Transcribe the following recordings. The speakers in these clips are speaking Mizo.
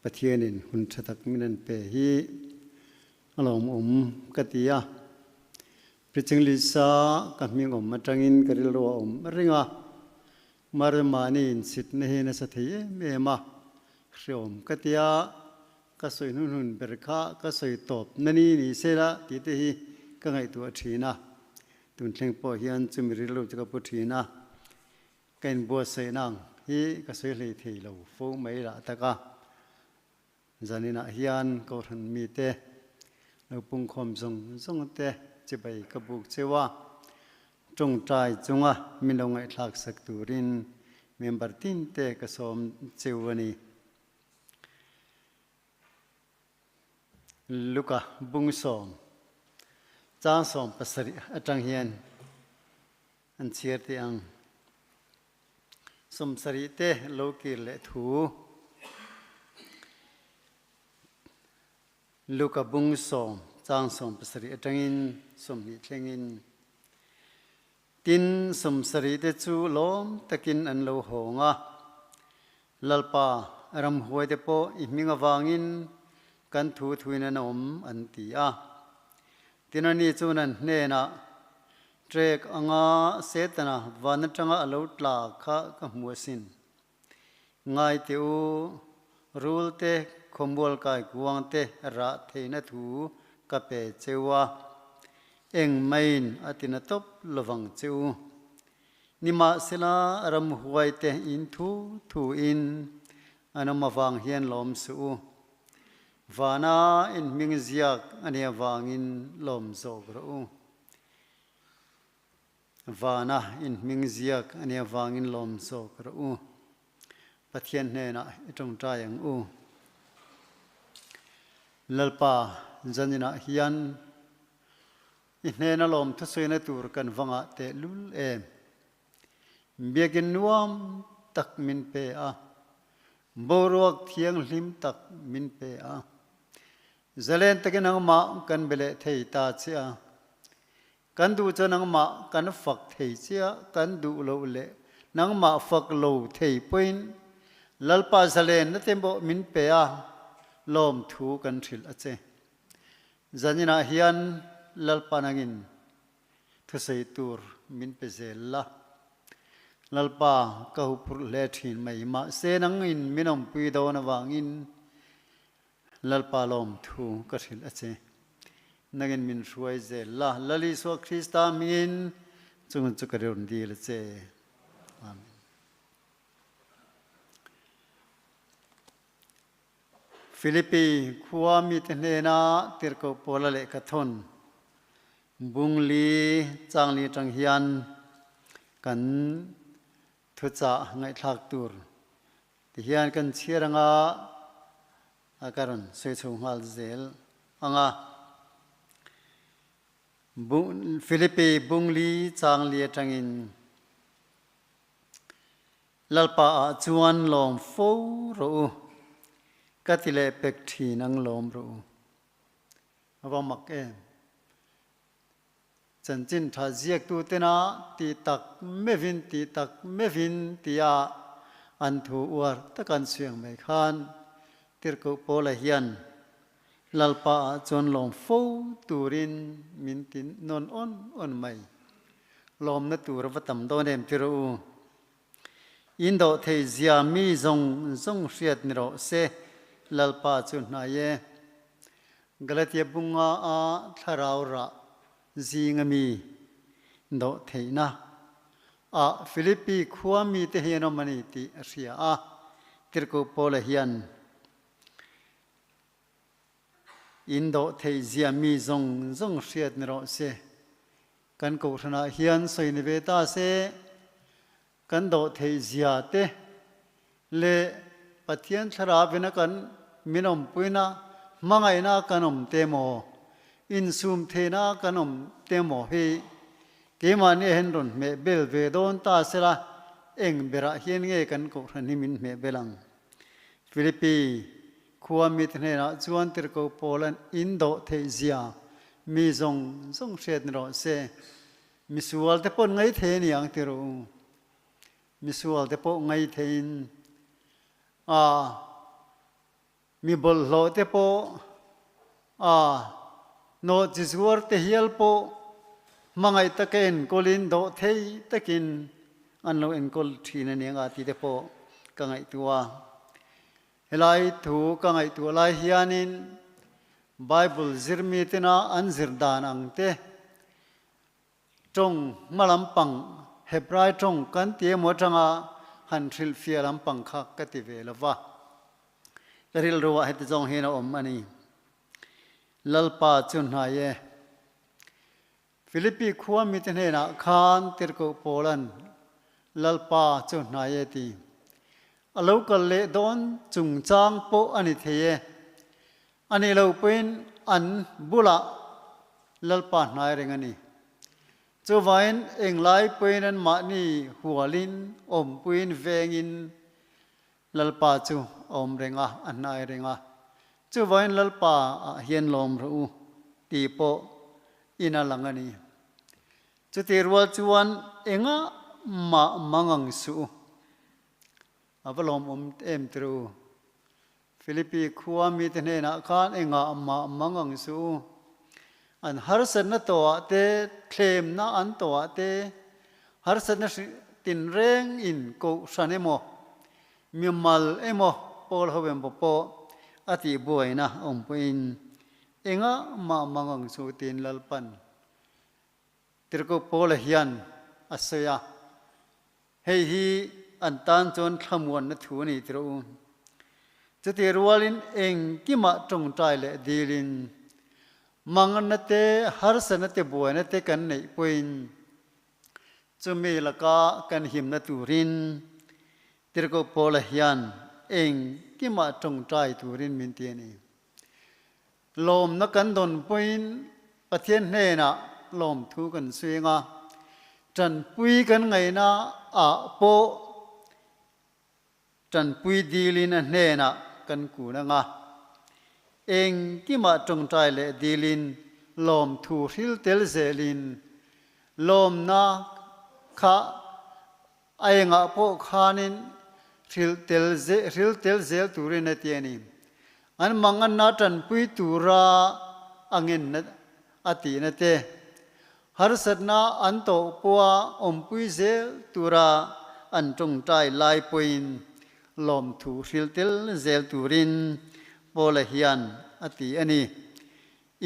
Pathianin hun tha tak min an pe hi a lawmawm ka ti a. Preaching list-a ka hming awm atangin ka rilru a awm reng a, Maremani insitna hi nasa thei em em a, hreawm ka ti a, ka sawi hnuhnun ber kha ka sawi tawp na ni ni se la tih te hi ka ngaihtuah thin a, tun thleng pawh hian chumi rilru chu ka pu thin a. Ka inbuatsaih nang hi ka sawi hlei thei lo fo mai lah tak a, zaninah hian Kohhran mite lo pungkhawm zawng zawng te chibai ka buk cheu a, tawngtai chunga min lo ngaihthlak sak turin member tin te ka sawm cheu a ni. Luka bung sawm chang 17 atang hian An chhiar teh ang. 70 te lo kir leh thu. Luka bung sawm chang 70 atangin 20 thlengin. Tin 70 te chu lawm takin an lo hawng a. Lalpa ramhuai te pawh i hming avangin kan thu thuin an awm an ti a. Tin ani chuan an hnenah, Trek anga Setana van atanga a lo tla kha ka hmu asin. Ngai teh u, rul te, khawmual kai kuang te rah theihna thu ka pe cheu a, eng maiin a tina tawp lovang che u. Nimahsela ramhuai te in thu thuin an awm avang hian lawm suh u. Vana in hming ziak a nih avangin lawm zawk rawh u. Vana in hming ziak a nih avangin lawm zawk rawh u. Pathian hnenah i tawngtai ang u. Lalpa zaninah hian i hnena lawm thusawina tur kan vangah tehlul em. Biakin nuam tak min pe a. Boruak thianghlim tak min pe a. Zalen takin nangmah kan be leh thei ta che a. Kan duh chu nangmah kan fak thei che a, kan duh loh leh nangmah fak lo thei pawhin Lalpa zalenna te pawh min pe a, lawmthu kan hrilh a che. Zaninah hian Lalpa nangin Thusawi tur min pe zel la. Lalpa ka huphurh hle thin mai. Mahse nangin min awmpui dawn avangin Lalpa lawmthu ka hrilh a che. Nangin min hruai zel la. Lal Isua Krista hmingin chungun chu ka rawn dil a che. Amen. Philippi khua mite hnena tirhkoh Paula lehkha thawn bung li chang li atang hian kan thuchah ngaihthlak tur ti hian kan chhiar anga ka rawn sawi chho nghal zel ang a. Philippi bung li chang li atangin Lalpa ah chuan lawm fo rawh u, ka ti leh pek thin ang lawm rawh u. A va mak em? Chanchin tha ziaktu tena ti tak mevin ti tak mevin tia an thu uar tak an suiang mai khan Tirhkoh Paula hian Lalpa ah chuan lawm fo turin min ti nawn awn awn mai. Lawmna tur a va tam dawn em ti rawh u. In dawh thei zia mi zawng zawng hriat ni rawh se, Lalpa chu hnai e. Galatia bunga a thlarau rah zinga mi dawh theihna ah Philippi khua mite hian awm a ni tih a hria a, Tirhkoh Paula hian In dawh theih zia mi zawng zawng hriat ni rawh se. Kan kohhranah hian sawi ni ve ta se, kan dawh theih zia te leh Pathian thlarauin kan min awmpuina, hmangaihna kan awm te maw, insum theihna kan awm te maw hi keimahni a hian rawn hmeh bel ve dawn ta sela, eng berah hian nge kan kohhran hi min hmeh bel ang? Philippi khua mite hnenah chuan tirhkoh Paula'n in dawh theih zia mi zawng zawng hriat ni rawh se. Misual te pawh an ngai thei a ni ang ti rawh u. Misual te pawh ngai theiin a. Mi bawlhhlawh te pawh a nawh chi zuar te hial pawh hmangaih taka enkawlin dawh thei takin an lo enkawl thin a nia tih te pawh ka ngaihtuah a. Helai thu ka ngaihtuah lai hianin Bible zirmi tena an zir dan ang te, Tawng hma lampang Hebrai tawng kan ti emaw atanga han hrilhfiah lampang kha ka ti ve lo va. Ka rilruah heti zawng hian a awm a ni. Lalpa chu hnai e. Philippi khua mite hnenah khan Tirhkoh Paula'n Lalpa chu hnai e ti. A lo kal leh dawn chungchang pawh a ni thei e. A nih loh pawhin an bulah Lalpa hnai reng a ni. Chuvain englai pawhin anmahni hualin, awmpuiin, vengin Lalpa chu a awm reng a, a hnai reng a. Chuvain Lalpa ah hian lawm rawh u tih pawh in a lang a ni. Chutih rual chuan engah mah mangang suh u. A va lawmawm em tirh u. Philippi khua mite hnenah khan engah mah mang ang suh u. An harsatna tawhah te, thlemna an tawhah te, harsatna tinreng in kohhran emaw, mimal emaw, pawl ho emaw pawh a tihbuaina awm pawhin engah mah mang ang suh tiin Lalpan Tirhkoh Paula hian a sawi a. Hei hi an tan chuan thlamuanna thu a ni ti rawh u. Chutih rualin engkimah tawngtai leh dilin manganna te, harsatna te, buaina te kan neih pawhin chumi laka kan himna turin Tirhkoh Paula hian engkimah tawngtai turin min ti a ni. Lawmna kan dawn pawhin Pathian hnenah lawmthu kan suing a, tanpui kan ngaihna ah pawh tanpui dilin a hnenah kan kun ang a. Engkimah tawngtai leh dilin lawmthu hril tel zelin lawmna kha a engah pawh khanin hril tel hril tel zel turin a ti a ni. An manganna tanpui tura a ngenna a tihna te, harsatna an tawh pawha awmpui zel tura an tawngtai lai pawhin lawmthu hril tel zel turin Paula hian a ti a ni.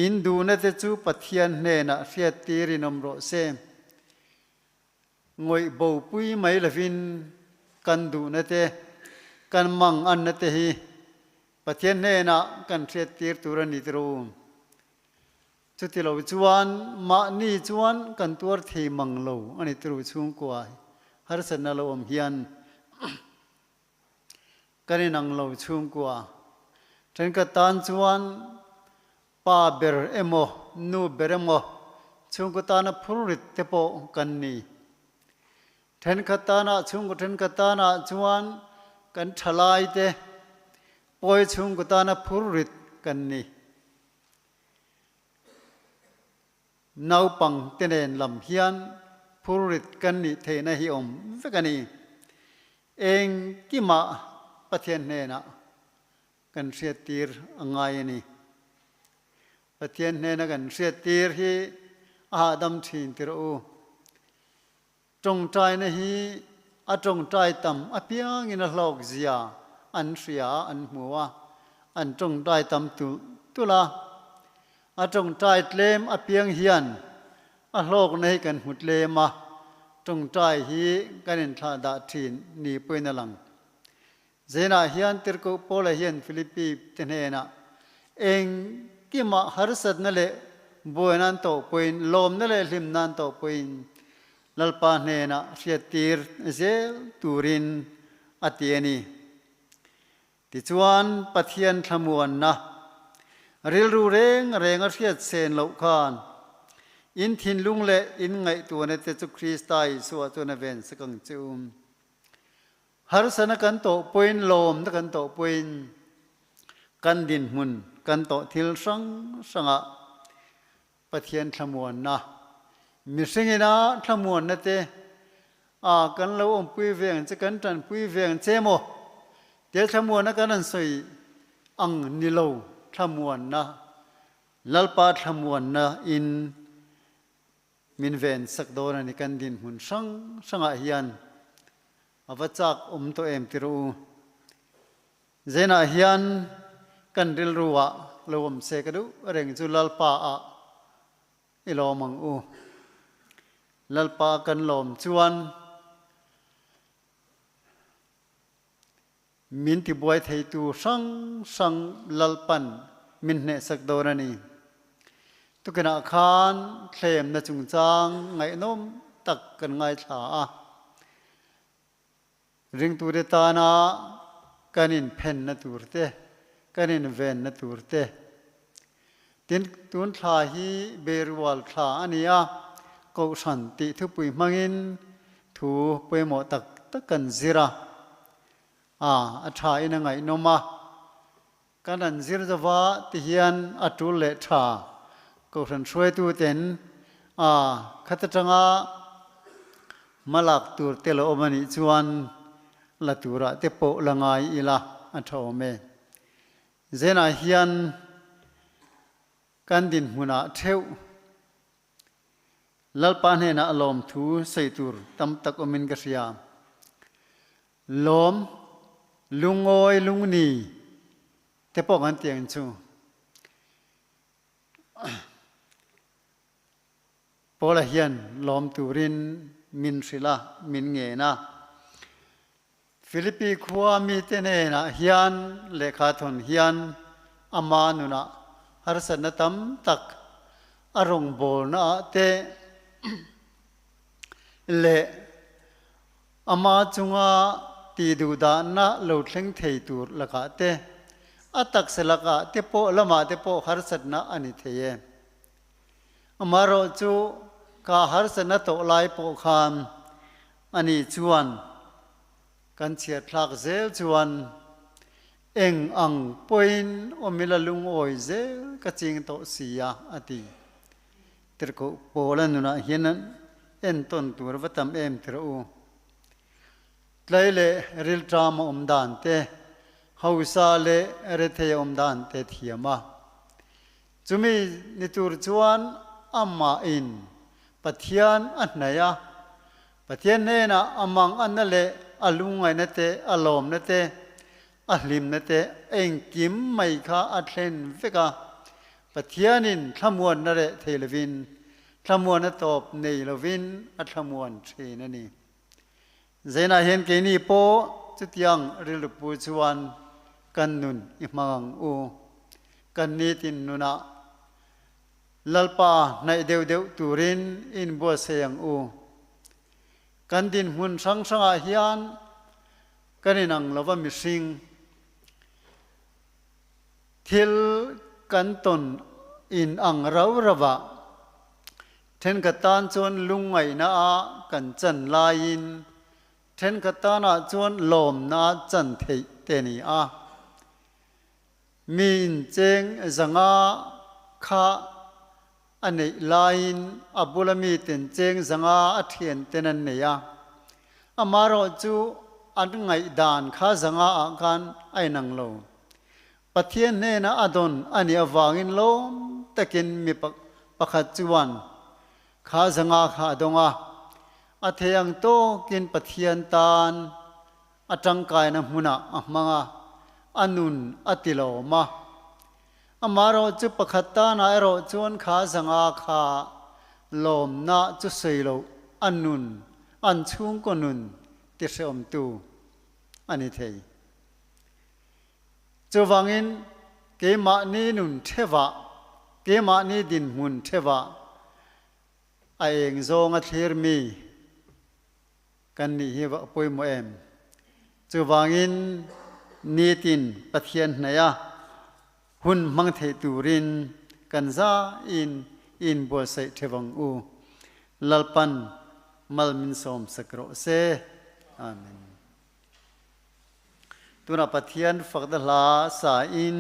In duhna te chu Pathian hnenah hriattirin awm rawh se. Ngawih bopui mai lovin kan duhna te, kan manganna te hi Pathian hnenah kan hriattir tur a ni tir u. Chuti lo chuan mahni chuan kan tuar thei mang lo a ni tir u chhungkua harsatna lo awm hian kan inang lo chhungkua thenkhat tan chuan Pa ber emaw, nu ber emaw chhungkaw tana phurrit te pawh kan ni. Thenkhat tana, chhungkaw thenkhat tana chuan kan thalai te pawi chhungkaw tana phurrit kan ni. Naupang te nen lam hian phurrit kan nih theihna hi awm vek a ni. Engkimah Pathian hnenah Kan hriattir a ngai a ni. Pathian hnena kan hriattir hi a hahdam thin ti rawh u. Tawngtaina hi a tawngtai tam apiangin a hlawk zia an hria a, an hmu a, an tawngtai tam tulh tulh a. A tawngtai tlem apiang hian a hlawkna hi kan hmu tlem a, tawngtai hi kan inthlahdah thin ni pawhin a lang. Zenah hian Tirhkoh Paula hian Philippi te hnenah engkimah harsatna leh buaina an tawh pawhin, lawmna leh hlimna an tawh pawhin Lalpa hnenah hriattir zel turin a ti a ni. Tichuan Pathian thlamuanna rilru reng reng a hriat sen loh khan in thinlung leh in ngaihtuahna te chu Krista Isua chuan a ven sak ang che u. Harsana kan tawh pawhin, lawmna kan tawh pawhin kan dinhmun kan tawh thil hrang hrangah Pathian thlamuanna, mihring ina thlamuanna te a kan lo awmpui ve ang che, kan tanpui ve ang che maw? Tia thlamuanna kan han sawi. ang ni lo thlamuanna, Lalpa thlamuanna in min ven sak dawn a ni kan dinhmun hrang hrangah hian a va chak awm tawh em ti rawh u. Zenah hian kan rilru ah lo awm se ka duh reng chu Lalpa ah i lawm ang u. Lalpa kan lawm chuan Min tibuai theitu hrang hrang Lalpan min hnehsak dawn a ni. Tukinah khan thlemna chungchang ngaihnawm tak kan ngaithla a. Ringtute tana kan inphenna tur te, kan invenna tur te. Tin, tun thla hi Beirual thla a ni a, Kohhran tih thupui hmangin thu pawimawh tak tak kan zir a. A, a tha in a ngaihnawm a. Kan han zir zova ti hian a tul leh tha. Kohhran hruaitu ten a khat atanga hmalak tur te lo awm a nih chuan la turah te pawh la ngai ila a tha awm e. Zenah hian kan dinhmunah theuh Lalpa hnenah lawmthu sawi tur tam tak awmin ka hria. Lawm, lungawi, lungni te pawh kan ti ang chu. Paula hian lawm turin min hrilh a, min ngen a. Philippi khua mite hnenah hian lehkha thawn hian ama nunah harsatna tam tak a rawngbawlnaah te leh ama chunga tihduhdahna lo thleng thei tur lakah te, a taksa lakah te pawh lamah te pawh harsatna a ni thei e. Amaherawhchu ka harsatna tawh lai pawh khan Ani chuan kan chhiatthlak zel chuan eng ang pawhin awmila lungawi zel ka ching tawh si a, a ti. Tirhkoh Paula nunah hian entawn tur va tam em tir u. Tlai leh rilṭam a awm dan te, hausa leh rethei a awm dan te thiam a. Chumi ni tur chuan amahin Pathian a hnaih a, Pathian hnenah a manganna leh a lungngaihna te, a lawmna te, a hlimna te engkim mai kha a thlen vek a. Pathianin thlamuanna reh thei lovin, thlamuanna tawp nei lovin a thlamuan thin a ni. Zainah hian keini pawh chutiang rilru pu chuan kan nun i hmang ang u. Kan nitin nunah Lalpa hnaih deuh deuh turin inbuatsaih ang u. Kan dinhmun hrang hrangah hian kan inang lova mihring thil kan tawn inang rau rauah thenkhat tan chuan lungngaihna a kan chan laiin thenkhat tanah chuan lawmna a chan theih te a ni a. Mi incheng zanga kha a neih laiin a bula mi ten cheng zanga a thian ten an nei a. Amaherawh chu an ngaihdan kha zanga ah khan a inang lo. Pathian hnena a dawn a nih avangin lawm takin mi pakhat chuan kha zanga kha a dawng a. A thei ang tawkin Pathian tan A tangkaina hmunah a hmang a, a nun a ti lawm a. Amaherawh chu pakhat tanah erawh chuan kha zanga kha lawmna chu sawi loh a nun, an chhungkaw nun ti hrehawmtu a ni thei. Chuvangin keimahni nun thevah, keimahni dinhmun thevah a eng zawnga thlir mi, Kan nih hi va pawimawh em? Chuvangin nitin Pathian hnaih a hun hmang theih turin kan zain i inbuatsaih theuh ang u. Lalpan mal min sawm sak rawh se. Amen. Tunah Pathian fakna hla sa in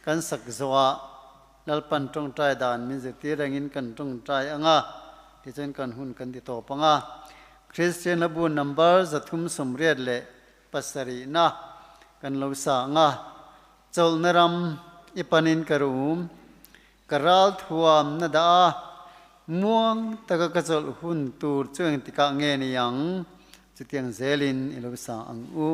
kan sak zawhah Lalpan tawngtai dan min zirtir rengin kan tawngtai ang a, tichuan kan hun kan ti tawp ang a. Kristian hlabu number 387 na kan lo sa ang a. Chawlhna ram i panin ka rum, ka ral thuam na dah a, muang taka ka chawlh hun tur chu engtikah nge ni ang? Chutiang zelin i lo sa ang u.